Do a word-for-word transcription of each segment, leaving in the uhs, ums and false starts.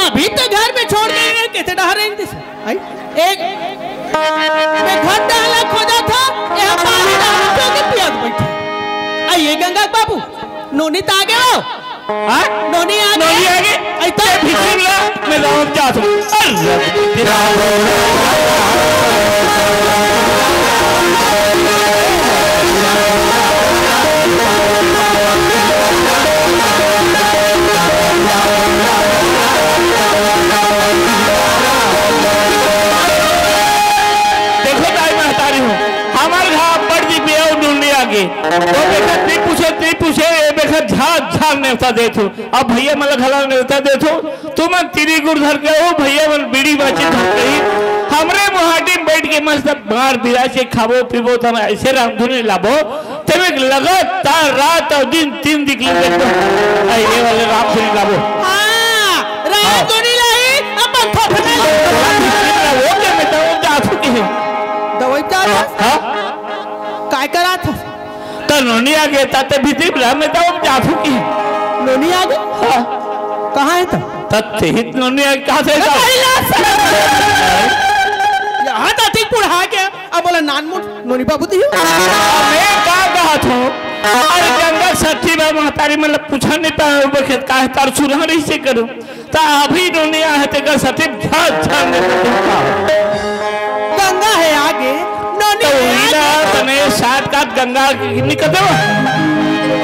अभी तो घर में छोड़ के गए, कितने डहर रहे थे। आई, एक, मैं घर डाला खोजा था, यहाँ पानी डाला, क्यों के पियास बैठी। आई, ये गंगा बाबू, नोनी तो आ गए हो? हाँ? नोनी आ गए? नोनी आ गए? आई तो ए, भीतर ला, मैं गाँव जात हूँ। अरे, देखो दाई महतारी हो, हमार घा बड़ जी पिया डुंडी आगे। वो बेटा ती पूछे, ती पूछे, ये बेटा झाड़ झाड़ नेवता देत हो। अब भैया मन ला घला नेवता देत हो। तुमन तिरी गुड़ धर के हो, भैया मन बीड़ी बाची धर के ही। हमरे मुहाटी में बैठ के मस्त मार बिराज के खाबो पीबो, तब ऐसे रामधुनी लाबो। तब एक लगातार रात और दिन तीन दिख ले देखो। आ, ये वाले रामधुनी लाबो। हाँ, रात हाँ। धुनी लाई, अपन थोपना ला। वो क्या मैं तो जा चुकी है। दवाई चाह हाँ? हाँ? काय करा था? तो नोनी आ गए, ताते भीतरी बुला, मैं तो जा चुकी है। नोनी आ गए? हाँ। कहाँ है तो? तत्ते ही नोनी आ गए, कहाँ से अरे था? भाई, लाज शरम। यहाँ तो ठीक बुढ़ा के अब बोला, नानमुन नोनी बाबू दी हो। मैं का कहा था? अरे गंगा सती बा महतारी, मतलब पूछा नहीं पाया, वो खेत का है, तार सुरहा नहीं से करो। ता अभी नोनी आ है, तेकर सती झट झट ने तो का। गंगा है आगे, नोनी तो है वही ना, आगे। तने साथ का गंगा निकल दो।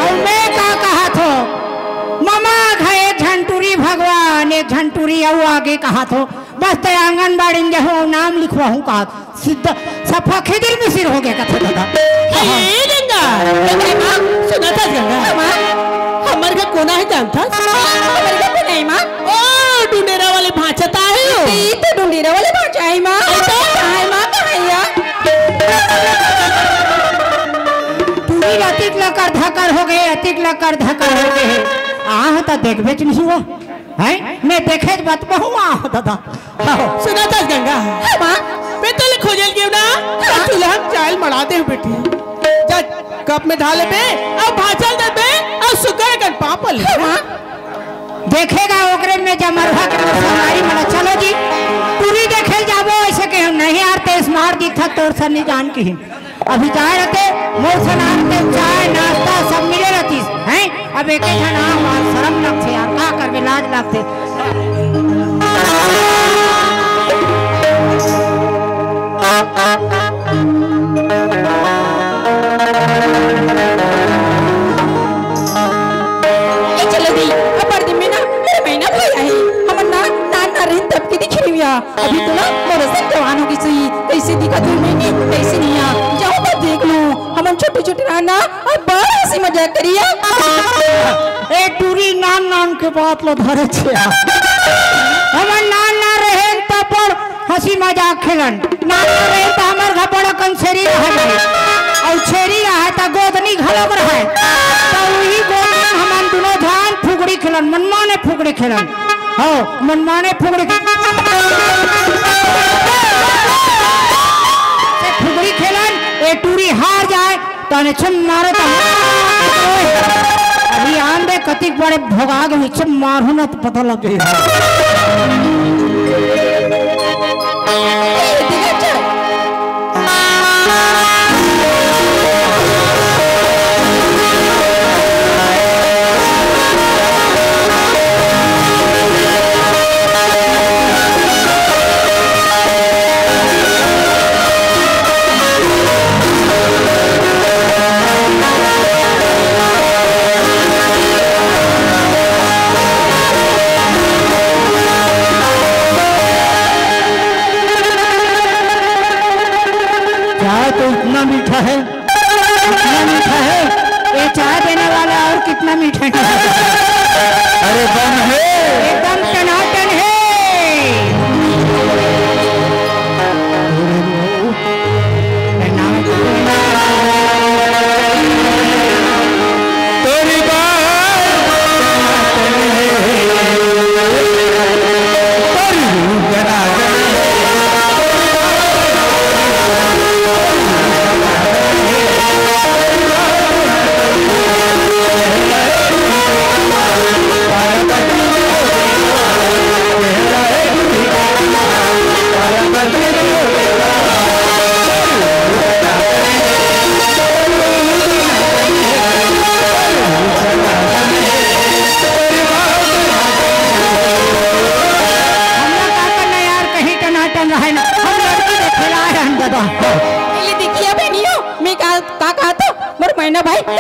और मैं का कहा थो? ममा घरे झंटूरी भगवान, एक झंटूरी अउ आगे कहा थो। बस ते आंगनबाड़ी में जहूँ नाम लिखवाहूँ कहा। सीधा सफा खिदिर मिसिर हो गया कथे दादा। ए गंगा, ए गंगा, सुना था गंगा? हाँ, माँ। हमर घर कोना है जानता? हमर घर कोना है, माँ। ओ, डुंडेरा वाले भांचता है। ते तो डुंडेरा वाले भांचा है, माँ। ए तो? कहाँ है, माँ, कहाँ है यार? टूरी अतिक लकर धकर हो गए, अतिक लकर धकर हो गए। आह, तो देखबे च नहीं हुआ। हैं? मैं देखे च बात बहुआ हो दादा। हाँ। सुना था गंगा? हाँ, माँ। मैं तो ले खोजल गयो ना। हाँ। चूल्हा में चायल मड़ा दे बेटी। जा कप में ढाल लेबे, अब भाचल देबे, अब सुकर कन पापल। हाँ, माँ। देखेगा ओकरे में जमरहा के मुसलमारी मना। चलो जी, टूरी देखे जाबो, ऐसे के हम नहीं यार, तेस मार दी था तोर सन्नी जान की। अभी जाए रहते, मोर से नाम के चाय, नाश्ता सब मिले रहतीस, हैं? अब एक एक झन आव, आज शरम लगथे यार, का करबे, लाज लगथे। ए चलो दी, अपर दिन में ना, मेरे महीना भाई आही, हमर ना, नान ना रहिन तब के दिखे हुआ। अभी तो ना मोर असन जवान हो गिस ही, कैसे दिखत हुई मैंने, कैसे नहीं आ, जाओ तो देख लूं। हमन छोटे छोटे रहना, अब बड़ हंसी मजाक करिया। ए टूरी नान नान के बात लो धरे छे। हमन नान नान रहेन त बड़ हंसी मजाक खेलन। नान नान रहेन त हमर घर बड़ा कन छेरी रहे भाई। अउ छेरी रहे त गोदनी घलोक रहे। त उही गोद में हमन दुनो झन फुगड़ी खेलन, मनमाने फुगड़ी खेलन। हो, मनमाने फुगड़ी। से फुगड़ी खेलन, ए टूरी हार जाए, तने छम मारो त अभी आन दे, कतिक बड़े भोगा गए, छम मारू ना तो पता लग गई। चाय तो इतना मीठा है, इतना मीठा है, ये चाय देने वाला और कितना मीठा है। अरे बम है। एकदम टनाटन है।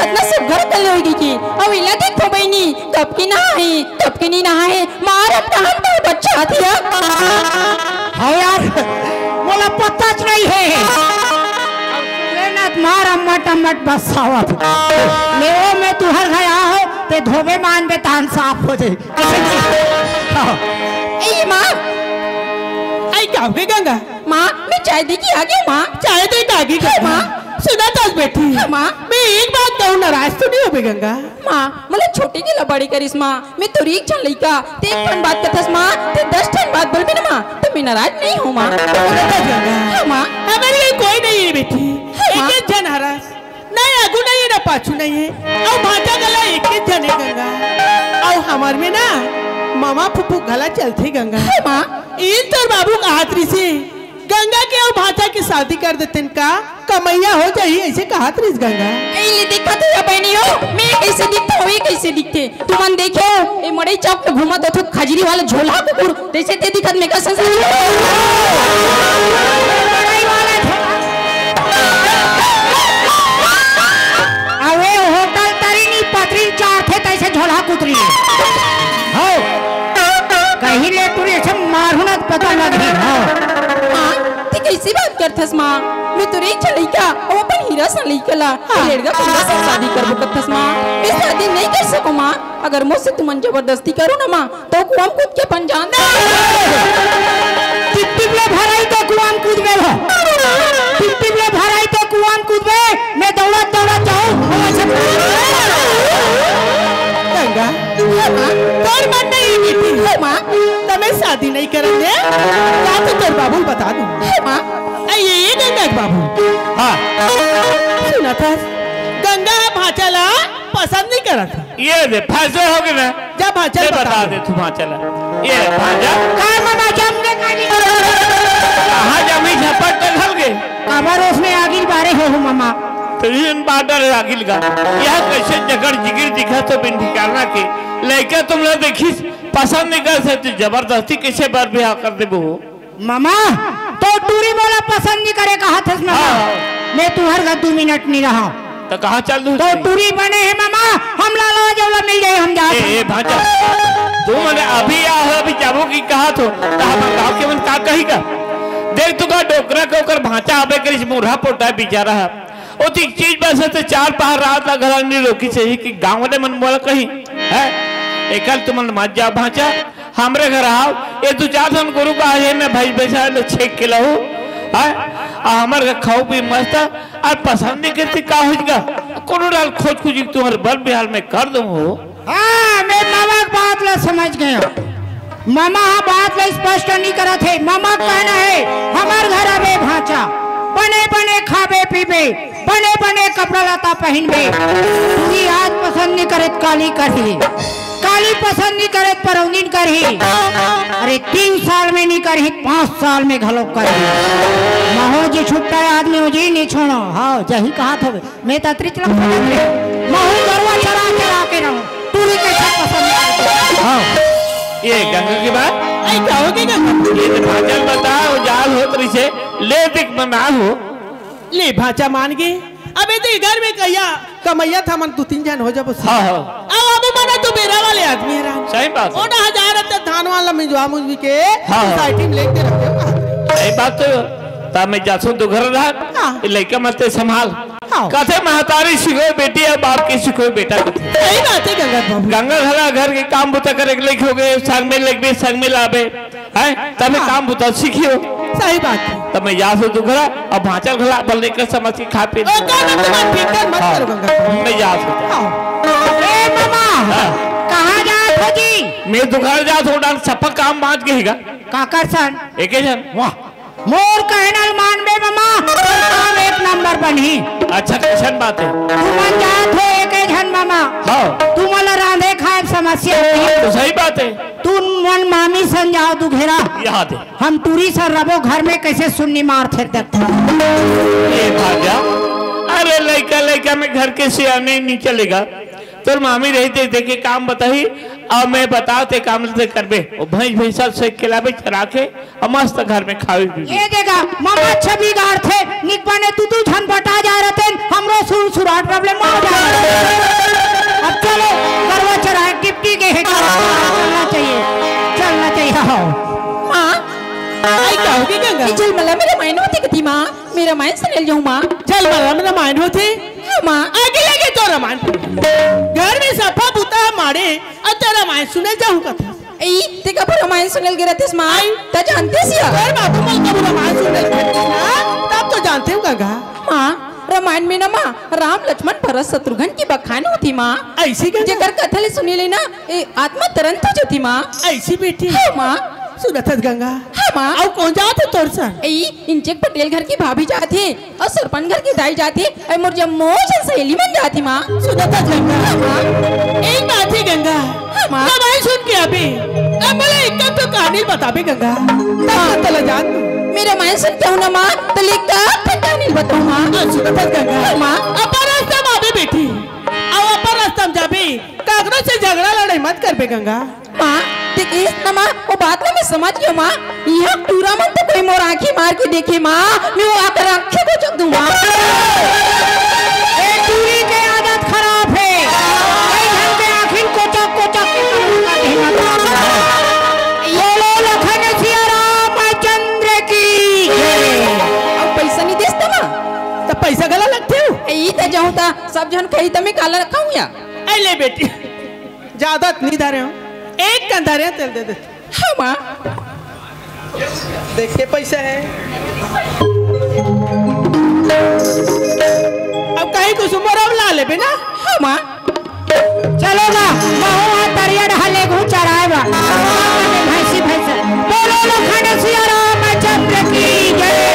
ना सुघर कल होई गे कि। अउ इला देखो बहिनी, कब के नहाए, कब के नहीं नहाए। मार अब कहाँ पर बच्चा थी अब। हाँ यार, मोला पता च नहीं है। लेना मार अम्मट अम्मट बसावत। ले ओ, मैं तुहर घर आहो, ते धोबे मानबे तान साफ हो जाए। हाँ। ए माँ। आई का हो गई गंगा? माँ, मैं चाय दे के आ गई हूँ, माँ। चाय दे के आ गई हाँ, गंगा? माँ। सुना तो बेटी। हाँ, माँ। मैं एक बात कहूँ, नाराज तो नहीं होबे गंगा? माँ, मतलब छोटे के ला बड़े करिस माँ, मैं तो एक झन लइका, ते एक ठन बात कथस माँ, ते दस ठन बात बोलबे ना माँ, तो मैं नाराज नहीं हूँ माँ। सुना तो गंगा। हाँ, माँ। हमर घर कोई नहीं है बेटी। हाँ, माँ। एक एक झन हरस। नहीं आगू नहीं है, ना पाछू नहीं है। अउ भांचा घला एक एक झन है गंगा। अउ हमर में ना ममा फूफू घला चलथे गंगा। हाँ, माँ। इन तोर बाबू कहात रिसे, गंगा के अउ भांचा के शादी कर देतेन का, कमैया हो जाही, ऐसे कहात रिस गंगा। ए, ले देखा तो या बहनी हो, मैं कैसे दिखता हूँ, ये कैसे दिखते? तुमन देखे हो, ए मड़ई चौक में घूमत होथो खजरी वाला झोला कुकुर, तैसे ते दिखत में का संसार। अबे होटल तरी नी पतरी चारथे तैसे झोला कुतरी। हो। कहीं ले तू ऐसे मारू ना तो पता लगही। हो। माँ, ते कैसी बात करथस माँ? मैं तो एक लइका, वो अपन हीरा सा लइका ला, हाँ। लड़का कुंदा से शादी करबो करथस माँ। मैं शादी नहीं कर सको माँ। अगर मुझसे तुमन जबरदस्ती करो ना माँ, तो कुआं में कूद के अपन जान दे। टिप टिप ले भराई तो कुआं में कूदबे हो। टिप टिप ले भराई तो कुआं में कूदबे, मैं दौड़त दौड़त जाऊं। गंगा, हाँ, माँ। तोर मन नहीं है बेटी। हाँ, माँ। त मैं शादी नहीं करन दे। या तो तोर बाबू बता दूं। हाँ, माँ। ए, ये, ये गंगा के बाबू। हाँ। सुना था, गंगा हा भांचा ला पसंद नहीं करत। ये दे, फैसला हो गया ना? जा भांचा ले बता बता दे। दे तू भांचा ला। ये भांचा। का मामा जम के काली? कहाँ जमी झपट तो घल गए? काबर उसने आगिल बारे हो, हो मामा। तो इन बादर आगिल का। यह कैसे जगड़ जिगिर दिखा तो बिन ठिकाना के। लइका तुम लोग देखिस, पसंद नहीं कर सकते, जबरदस्ती कैसे बर ब्याह कर देबो? मामा, तो टूरी मोला पसंद नहीं करे कहा थस मामा। हाँ। मैं तुहर घर दू मिनट नहीं रहा। तो कहाँ चल दू? तो टूरी बने है मामा, हम लाला जौला मिल जाए, हम जात ए, हन। ए, भांचा, तू मने अभी आ हो, अभी जाबो की कहा थो, तो हम गाँव के मन का कही का? देख तू का डोकरा के ओकर भांचा आबे करिस, बूढ़ा पोटा बेचारा है। ओ तो एक चीज बस है, तो चार पहर रात ला घरा नहीं रोकी चाहिए कि गाँव वाले मन मोला कही, है? एकल तुमन मत जा भांचा, हमरे घर आओ, ये दू चार ठन गोरू का है, मैं भैंस भैंसा ले छेक के लाऊं, हैं? आ हमर घर खाऊ पी मस्त, और पसंद नहीं करती का हो जाएगा? कोनो डाल खोज खोज तुम्हारे बर बिहार में कर दूं हो। हाँ, मैं मामा की बात ला समझ गया। मामा हा बात ला स्पष्ट नहीं करत है। मामा का कहना है, हमर घर अबे भांचा, बने बने खाबे पीबे, बने बने कपड़ा लता पहिनबे। टूरी आज पसंद नहीं करे त काली करही, काली पसंद नहीं करे त परौनिन करही। अरे तीन साल में नहीं करही, पाँच साल में घलो करही। महू जी छुट्टा आदमी हो जी नहीं छोड़ो। हाँ, जही कहा थो मैं ततरी चला महू गरवा चरा चरा के रहूं। टूरी कैसे पसंद करही? हाँ। ये गंगा की बात? आई का हो गई गंगा? ये तो भांचा ल बता, वो जाल होत रही से, ले दिख मना हो। ले भांचा मान गे। अबे तो घर में कहिया कमैया था मन दू तीन झन हो जाबो। हाँ, हाँ। अब अबे मना तो बेरा वाले आदमी है राम। सही बात है। ओना हजार अब तक धान वाला मिंजवा मुंजवी के हाँ, हाँ। सोसाइटी में लेके रखे हो। सही बात तो। ता मैं जासू तो घर रहा। हाँ। ये लइका मत ते संभाल। हाँ। कथे महतारी सिखोय बेटी है, बाप की सिखोय बेटा कथे। सही बात है गंगा बाबू। गंगा घला घर के काम बुता करे के लइक हो गए, संग में लगबे, संग में लाबे। हैं? तब हाँ। काम बुता सीखियो। सही बात है। तब मैं जा सो तू घरा, अब भांचा ल घला, बल लेकर समझ के खा पी। ओ, का मत, मत, फिकर मत हाँ। करो गंगा। मैं जा सो। हाँ। ए मामा, हाँ। कहाँ जात हो जी? मैं दुकान जात हो, डाल सपा काम बांच गई गा। काकर सन? एके झन। वाह। मोर कहना ल मानबे मामा, तोर काम एक नंबर बनही। अच्छा, कैसन बात है? तुमन जात हो एके झन मामा। हाँ। तुमन ल रांधे खाए समस्या नहीं। तो सही बात है। तुमन मामी सन जाओ दू घेरा। याद है। हम टूरी सन रबो घर में कैसे सुन्नी मारथे देखो। ये भांचा, अरे लइका लइका में घर के सियाने नहीं चलेगा। तोर मामी रही ते देखे काम बताही, अउ मैं बताओ ते काम ते करबे। ओ भैंस भैंसा से खिलाबे चरा के, अउ मस्त घर में खावे पीवे। ये देखा, ममा छवि गाड़थे, निक बने तू तू झन बटा जा रहते, हमरो सुर सुराट प्रॉब्लम हो जा। अब चलो, गरवा चराए, टिपटी के है, चलना चाहिए, चलना चाहिए, हाँ। माँ, आई का होगे गंगा? ए, झलमला में रामायण होथे कथे माँ, मैं रामायण सुने ल जाहूँ माँ। झलमला में रामायण होथे? हाँ माँ। आगे लगे तो रामायण। घर में सफा बुता मारे, अउ ते रामायण सुने ल जाहूँ कथे। ए, ते कभू रामायण सुने ल गे रहतेस माँ? आई। त जानतेस या? अरे बाबू, मैं कभू रामायण सुने ल गे रहतेस ना, तब तो जानते हो गंगा। माँ, रामायण में ना माँ, राम लक्ष्मण भरत शत्रुघ्न के बखान होथे माँ। ऐसी गंगा? जेकर कथा ले सुने ले ना, ए, आत्मा तरंत हो जाथे माँ। ऐसी बेटी? हाँ माँ। सुनत हस गंगा? हाँ माँ। अउ कोन जात हे तोर संग? ए, इंचक पटेल घर की भाभी जात हे, अउ सरपंच घर की दाई जात हे, अउ मोर जम्मो झन सहेली मन जात हे माँ। सुनत हस गंगा? हाँ माँ। एक बात हे गंगा, हाँ माँ। रामायण सुन के आबे, अब बोले एक तो कहानी बताबे गंगा, तब तो तला जान दू। मैं रामायण सुन के आहूँ ना माँ, त ले का कहानी बताहूँ माँ। हाँ, सुनत हस गंगा? हाँ माँ। अपन रास्ता में आबे बेटी, अउ अपन रास्ता में जाबे, काकरो से झगड़ा लड़ाई मत करबे गंगा। माँ, ते कहिस ना माँ, ओ बात ला मैं समझ गेंव माँ। इहाँ टूरा मन तो कोई मोर आँखी मार के देखे माँ, मैं ओ आकर आँखी कोचक दूँ माँ। ए टूरी के आदत खराब हे। कई झन के आँखी कोचक कोचक के बोलो लखन सिया रामचंद्र की जय। अब पैसा नइ देस त माँ। त पैसा घला लगथे ओ? ए, ई त जाहूँ त सब झन खाही त मैं काला रखहूँ या। ए ले बेटी, ज्यादा नइ धरे हों, एक कन धरे हों, तेला दे दे। हाँ माँ। देख के पैसा हे। अब कहीं कुछ उमर अब ला लेबे ना। हाँ माँ। चलो ना, महूँ हा तरिया डहा लेगहूँ चराए बा। भैंसी भैंसा। बोलो लखन सिया रामचंद्र की जय।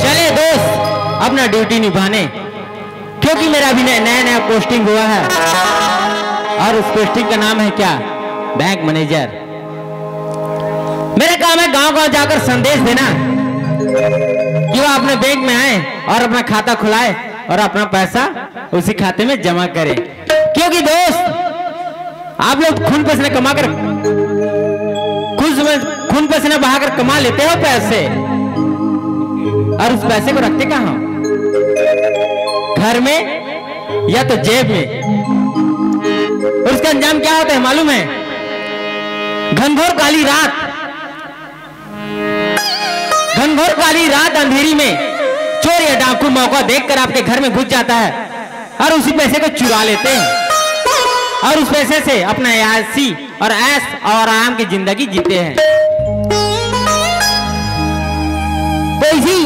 चले दोस्त, अपना ड्यूटी निभाने, क्योंकि मेरा अभी नया नया नया पोस्टिंग हुआ है और उस पोस्टिंग का नाम है क्या, बैंक मैनेजर। मेरा काम है गांव गांव जाकर संदेश देना कि वो अपने बैंक में आए और अपना खाता खुलाए और अपना पैसा उसी खाते में जमा करें, क्योंकि दोस्त, आप लोग खून पसीना कमा कर, खून पसीना बहाकर कमा लेते हो पैसे, और उस पैसे को रखते कहाँ हो? घर में या तो जेब में। और उसका अंजाम क्या होता है मालूम है? घनघोर काली रात, घनघोर काली रात अंधेरी में चोर या डाकू मौका देखकर आपके घर में घुस जाता है और उसी पैसे को चुरा लेते हैं और उस पैसे से अपना ऐसी और ऐश और आराम की जिंदगी जीते हैं। तो इसी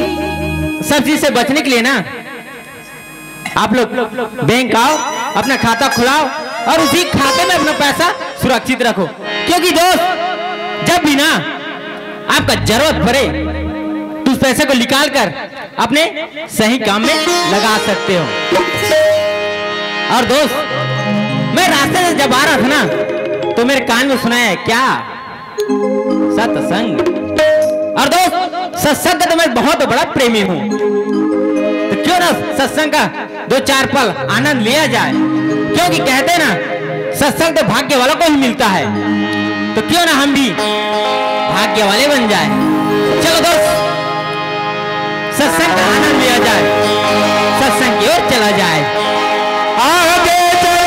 सब चीज से बचने के लिए ना, आप लोग बैंक आओ, अपना खाता खुलाओ और उसी खाते में अपना पैसा सुरक्षित रखो, क्योंकि दोस्त, जब भी ना आपका जरूरत पड़े, तो उस पैसे को निकाल कर अपने सही काम में लगा सकते हो। और दोस्त, मैं रास्ते से जब आ रहा था ना, तो मेरे कान में सुनाया, क्या सत्संग। और दोस्त, सत्संग का तो मैं बहुत बड़ा प्रेमी हूँ, तो क्यों ना सत्संग का दो चार पल आनंद लिया जाए, क्योंकि कहते हैं ना, सत्संग तो भाग्य वालों को ही मिलता है, तो क्यों ना हम भी भाग्य वाले बन जाए। चलो दोस्त, सत्संग का आनंद लिया जाए, सत्संग की ओर चला जाए। आगे चलो।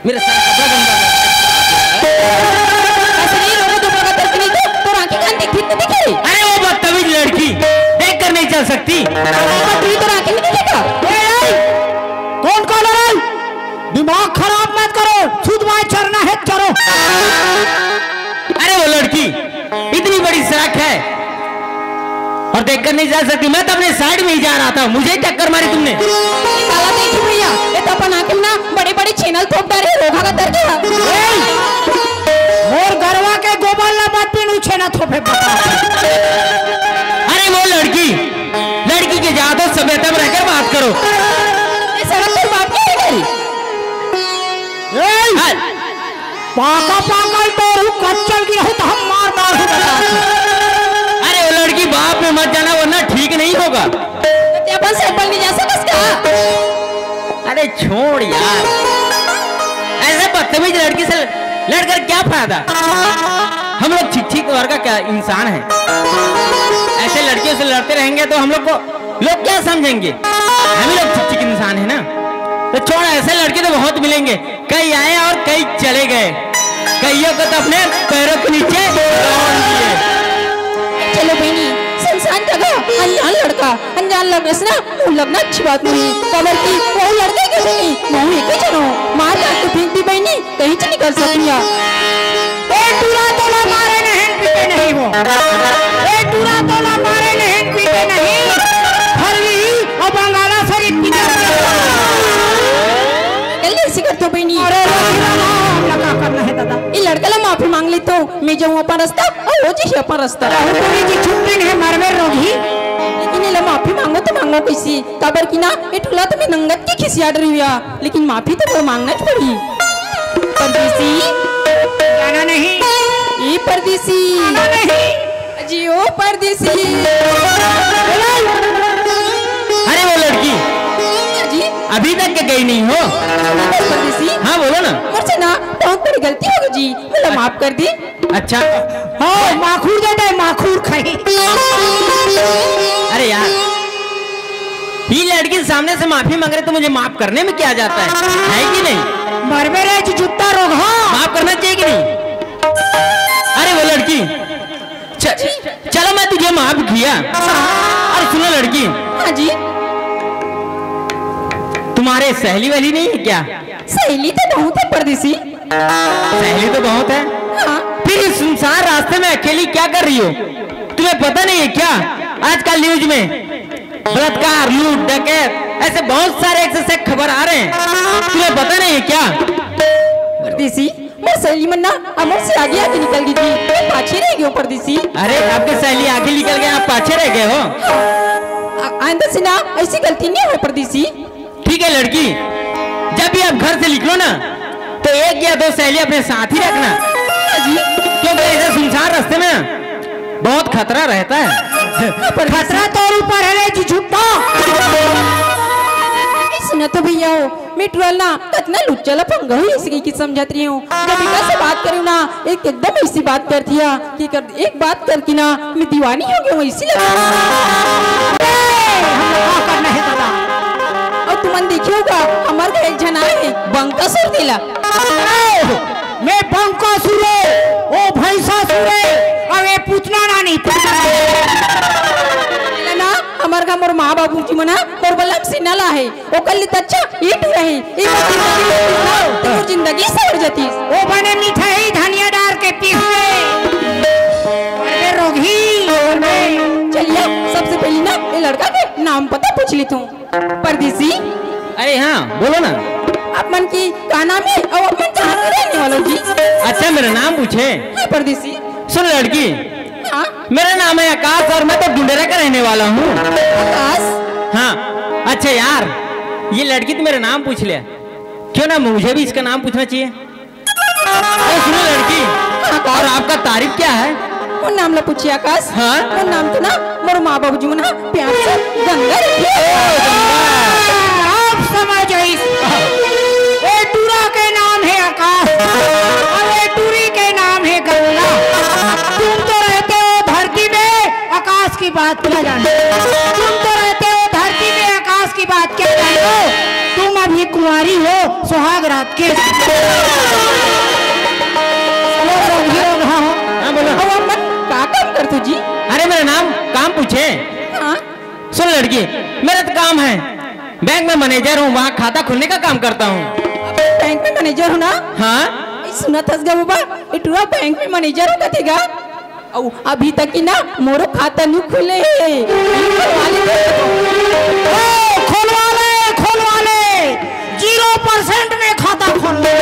मेरा सारा कपड़ा गंदा हो गया। ऐसे नहीं, लोगों को बड़ा करके नहीं तो, तो आंखें कान दिखती नहीं दिखी। अरे वो बदतमीज लड़की, देख कर नहीं चल सकती। बदतमीज तो आंखें नहीं दिखेगा। ए, ए, कौन कॉलर है? दिमाग खराब मत करो, शुद्ध माय चरना है चरो। अरे वो लड़की इतनी बड़ी सड़क है और देखकर नहीं जा सकती। मैं तो अपने साइड में ही जा रहा था, मुझे टक्कर मारी तुमने। काला देखी भैया, ये तो अपन आंखें ना बड़े बड़े चैनल थोप डारे, रोगा का दर्द है। ए, मोर गरवा के गोबर ला मत पीनू, छेना थोपे बता। अरे वो लड़की, लड़की के जादो सभ्यता में रहकर बात करो। ये सड़क पर बाप की है गई। ए, हाँ। पाका पाका ही तोरू, कच्चल गिरहू तो हम मार मार हूँ बता। अरे वो लड़की बाप में मत जाना, वरना ठीक नहीं होगा। ते अपन से अपन नहीं जा सकस का? अरे छोड़ यार, ऐसे बदतमीज लड़की से लड़कर क्या फायदा? हम लोग छिक छिक वर्ग का क्या इंसान है? ऐसे लड़कियों से लड़ते रहेंगे तो हम लोग को लोग क्या समझेंगे? हम ही लोग छिक छिक इंसान है ना। तो छोड़, ऐसे लड़के तो बहुत मिलेंगे, कई आए और कई चले गए, कईयों को तो अपने पैरों के नीचे दबोच दिए। चलो बहनी, सुनसान जगह, अनजान लड़का, अनजान लड़का से ना मुंह लगना अच्छी बात नहीं। काबर कि वो लड़के के भी नहीं, मुंह एक ही जनो, मार काट के फेंक दी बहनी, कहीं से निकल सकिया। ए टूरा तोला मारे नहीं पीटे नहीं वो। ए टूरा तोला मारे नहीं पीटे नहीं। हरवी और बंगाला सरी पीटे। गलती ऐसी कर तो बहनी। अरे लड़की ला ना, हम लगा करना है दादा। ये लड़का ला माफी मांग ले तो मैं जाऊँ अपन रास्ता और वो जी अपन रास्ता। अरे तेरी जी छुट्टी नहीं मरवे रोगी। लेकिन ये ला माफी मांगो तो मांगो कैसी? काबर की ना, ये टूरा तो मैं नंगत की खिसियाड़ रही हुआ। लेकिन माफी तो मोर मांगना ही पड़ही। परदेसी। जाना नहीं। ए परदेसी। जाना नहीं। जियो परदेसी। अरे वो लड़की, जी। अभी तक के गई नहीं हो? सुनो तो परदेसी। हाँ, बोलो ना। मोर से ना बहुत बड़ी गलती हो गई जी, मोला माफ कर दी। अच्छा। हाँ, माखूर देता है, माखूर खाई। अरे यार, ये लड़की सामने से माफी मांग रहे तो मुझे माफ करने में क्या जाता है, है कि नहीं? मरबे रे जी, जूता रोग, हाँ। माफ करना चाहिए कि नहीं? अरे वो लड़की, च-, चलो मैं तुझे माफ किया। अरे सुनो लड़की, हाँ जी। तुम्हारे सहेली वाली नहीं है क्या? सहेली तो बहुत है परदेसी। सहेली तो बहुत है। हाँ। फिर इस सुनसान रास्ते में अकेली क्या कर रही हो? तुम्हें पता नहीं है क्या, आजकल न्यूज में बलात्कार, लूट, डकैत, ऐसे बहुत सारे ऐसे ऐसे खबर आ रहे हैं, तुम्हें पता नहीं है क्या? परदेसी, मोर सहेली मन ना हमर से आगे आगे निकल गई थी, मैं पाछे रह गयो परदेसी। अरे, आपके सहेली आगे निकल गए, आप पाछे रह गए हो? हाँ। आ-, आइंदा से ना ऐसी गलती नहीं हो परदेसी। ठीक है लड़की, जब भी आप घर से निकलो ना, तो एक या दो सहेली अपने साथ ही रखना। हाँ जी। क्योंकि ऐसे सुनसान रास्ते में ना बहुत खतरा रहता है। हाँ, पर खतरा तो और ऊपर है रे जी, झुट्टा। सुना तो भैया हो, मैं टूरा ला ना कतना लुच्चा लफंगा हूँ, इसी की समझत रही हूँ। जब इनका से बात करूँ ना, एक एकदम ऐसी बात करती है कि कर, एक बात करके ना मैं दीवानी हो गई हूँ, इसी लगा। ए, हम लोग का करना है दादा। और तुमन देखे होगा, हमारे घर एक झन आए हैं, बंकासुर दिला। ए, मैं बंकासुर है, वो भैंसासुर है, और ये पूतना नानी, पूतना नानी। ना, हमारे घर मोर माँ बाबू जी मना, मोर बलम सिन्हा ला है। ओकर ले त अच्छा ये टूरा हे। ये मोर जिंदगी में ना, तो मोर जिंदगी सवर जतिस। ओ बने मिठाई धनिया डार के पीस ले। अरे रोगही, अरे। चलिए, सबसे पहले ना ये लड़का के नाम पता पूछ लेथों। परदेसी। अरे हाँ, बोलो ना। आप मन की का नाम है और आप मन कहाँ के रहने वाले हो जी? अच्छा, मेरा नाम पूछे? हाँ, परदेसी। सुन लड़की, हाँ? मेरा नाम है आकाश और मैं तो डुंडेरा का रहने वाला हूँ। आकाश? हाँ। अच्छा यार, ये लड़की तो मेरा नाम पूछ ले, क्यों ना मुझे भी इसका नाम पूछना चाहिए? अरे सुनो लड़की, हाँ, आकाश? और आपका तारीफ क्या है? मोर नाम ला पूछिए आकाश। हाँ? मोर नाम तो ना मोर माँ बाबू जी मन हा प्यार से गंगा रखे। ओ, गंगा। अब समझ आई। ए टूरा के नाम है आकाश और ए टूरी के नाम है गंगा। तुम तो रहते हो धरती में, आकाश की बात क्या जानो? तुम तो रहते हो धरती में, आकाश की बात क्या जानो? तुम अभी सुहाग रात के। हाँ, बोलो। अब अपन का काम करथो जी? अरे, मेरा नाम काम पूछे? हाँ। सुन लड़की, मेरा तो काम है, बैंक में मैनेजर हूँ, वहाँ खाता खोलने का काम करता हूँ। बैंक में मैनेजर हो ना? हाँ। ए, सुनत हस गा बाबा, ए टुरा बैंक में मैनेजर हो कथे गा। अउ अभी तक ही ना मोरो खाता नी खुले हे। ओ, खोलवा ले, खोलवा ले। ज़ीरो परसेंट में खाता खोल ले।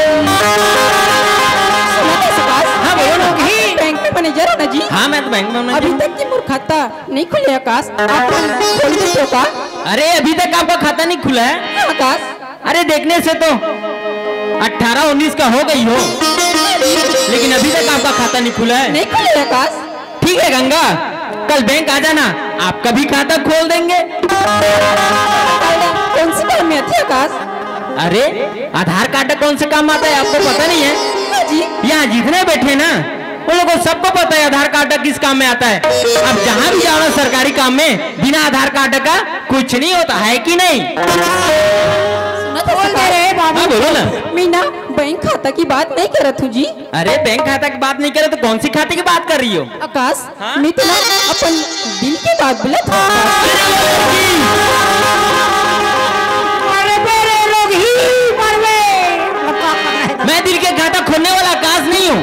सुनत हस आकाश? हाँ, बोलो ना। आप बैंक में मैनेजर हो ना जी? हाँ, मैं तो बैंक में मैनेजर अभी हूँ। तक की मोर खाता नहीं खुले आकाश, आप खोल देते हो का? अरे, अभी तक आपका खाता नहीं खुला है? हाँ, आकाश। अरे, देखने से तो अठारह उन्नीस का हो गई हो, लेकिन अभी तक आपका खाता नहीं खुला है। नहीं खुले आकाश। ठीक है गंगा, कल बैंक आ जाना, आपका भी खाता खोल देंगे। कौन सी काम में आती है आकाश? अरे, आधार कार्ड कौन से काम आता है, आपको पता नहीं है? हाँ जी। यहाँ जितने बैठे ना, उन लोगों सबको पता है आधार कार्ड किस काम में आता है। अब जहाँ भी जाओ ना सरकारी काम में, बिना आधार कार्ड का कुछ नहीं होता है कि नहीं? सुनत हस आकाश? हाँ, बोलो ना। मैं ना बैंक खाता की बात नहीं करत हूँ जी। अरे, बैंक खाता की बात नहीं करे तो कौन सी खाते की बात कर रही हो? आकाश, हाँ? मैं तो ना अपन दिल की बात बोलत हूँ। अरे, मेरे लोग ही मरवे। मैं दिल के खाता खोलने वाला आकाश नहीं हूँ,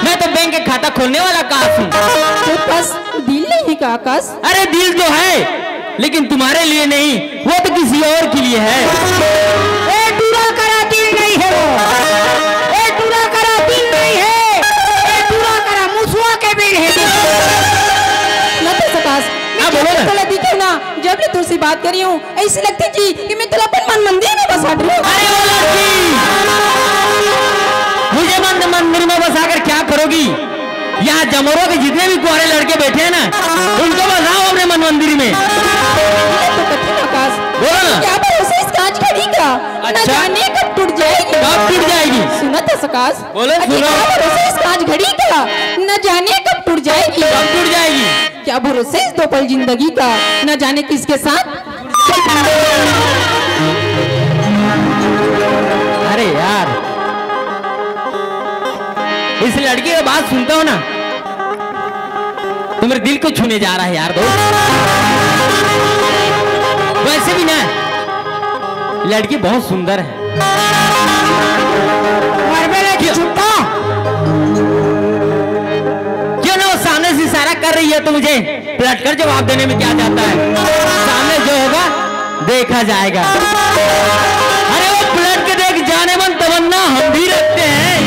मैं तो बैंक के खाता खोलने वाला आकाश हूँ। तो बस दिल नहीं है का आकाश? अरे, दिल तो है, लेकिन तुम्हारे लिए नहीं, वो तो किसी और के लिए है। ए टुरा करा दिल नहीं है वो, ए टुरा करा दिल नहीं है, ए टुरा करा मुसवा के बिल है। सुनत हस आकाश, हाँ, बोलो ना। तोला दिखे ना, जब ले तुझसे बात करी हूँ, ऐसी लगती जी कि मैं तोला अपन मन मंदिर में बसा दूँ। अरे वो लड़की, मुझे मन मंदिर में बसा कर क्या करोगी? यहाँ जमोरो के जितने भी कुंवारे लड़के बैठे हैं ना, उनको बसाओ अपने मन मंदिर में। ये तो कठिन आकाश। बोलो ना। क्या भरोसा इस कांच घड़ी का, न अच्छा। जाने कब टूट जाएगी। कब टूट जाएगी? सुनत हस आकाश। बोलो, अच्छा, सुनो। क्या भरोसा इस कांच घड़ी का, न जाने कब टूट जाएगी। कब टूट जाएगी? क्या भरोसा इस दो पल जिंदगी का, न जाने किसके साथ। अरे यार, इस लड़की की बात सुनता हूँ ना, तो मेरे दिल को छूने जा रहा है यार दोस्त। वैसे भी ना, लड़की बहुत सुंदर है। मरबे रे क्यों? चुट्टा। क्यों ना वो सामने से इशारा कर रही है तो मुझे पलटकर जवाब देने में क्या जाता है? सामने जो होगा, देखा जाएगा। अरे वो पलट के देख जानेमन, तमन्ना हम भी रखते हैं।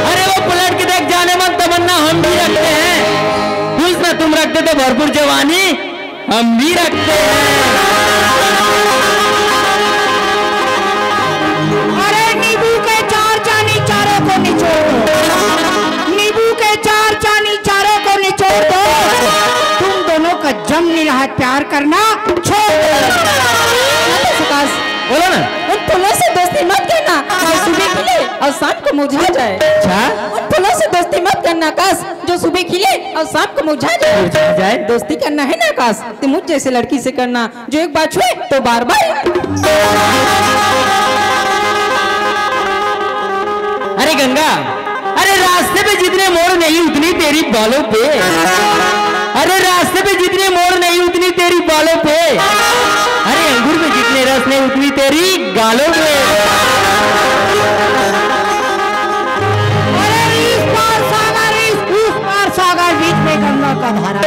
अरे वो पलट के देख जानेमन, तमन्ना हम भी रखते हैं। पूछना, तुम रखते तो भरपूर जवानी, हम भी रखते हैं। अरे नींबू के चार चानी चारों को निचोड़ दो, नींबू के चार चानी चारों को निचोड़ दो। तुम दोनों का जम नहीं रहा प्यार करना, छोड़ दो। सुकाश, बोलो ना। उन फूलों से दोस्ती मत करना जो सुबह खिले और शाम को मुरझा जाए। अच्छा। उन फूलों से दोस्ती मत करना आकाश, जो सुबह खिले और शाम को मुरझा जाए। मुरझा जाए। दोस्ती करना है ना आकाश, तो मुझ जैसे लड़की से करना, जो एक बार छुए तो बार बार। अरे गंगा, अरे रास्ते पे जितने मोड़ नहीं उतनी तेरी बालों पे। अरे रास्ते पे जितने मोड़ नहीं उतनी तेरी बालों पे। अरे अंगूर में जितने रस नहीं उतनी तेरी गालों पे। अरे इस पार सागर, इस उस पार सागर, बीच में गंगा का धारा।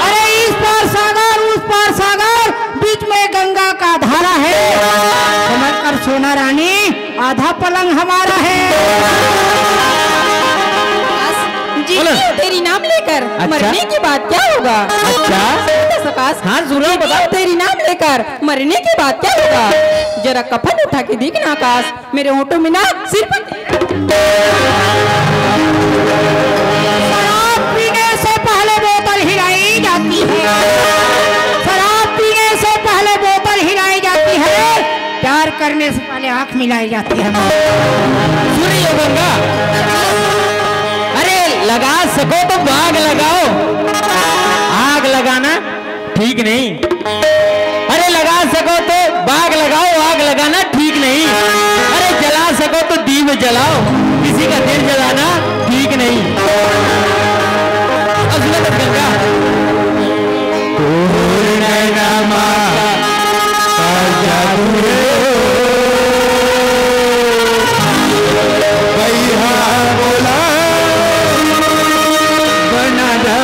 अरे इस पार सागर, उस पार सागर, बीच में गंगा का धारा है। समझ कर सोना रानी, आधा पलंग हमारा है। जीती हूँ तेरी नाम लेकर, अच्छा। मरने के बाद क्या होगा? अच्छा। सुकाश, हाँ, सुनो, जीती हूँ तेरी नाम लेकर, मरने के बाद क्या होगा? जरा कफन उठा के देखना आकाश, मेरे होठों में ना सिर्फ शराब पीने से पहले बोतल हिलाई जाती है, शराब पीने से पहले बोतल हिलाई जाती है, प्यार करने से पहले आंख मिलाई जाती है। सुनिए गंगा, अरे लगा सको तो बाग लगाओ, आग लगाना ठीक नहीं। अरे लगा सको तो बाग लगाओ, आग अरे, जला सको तो दीप जलाओ, किसी का दिल जलाना ठीक नहीं। अब सुनो दस गंगा। तोर नैना मा का जादू है, भैया बोला बना दे।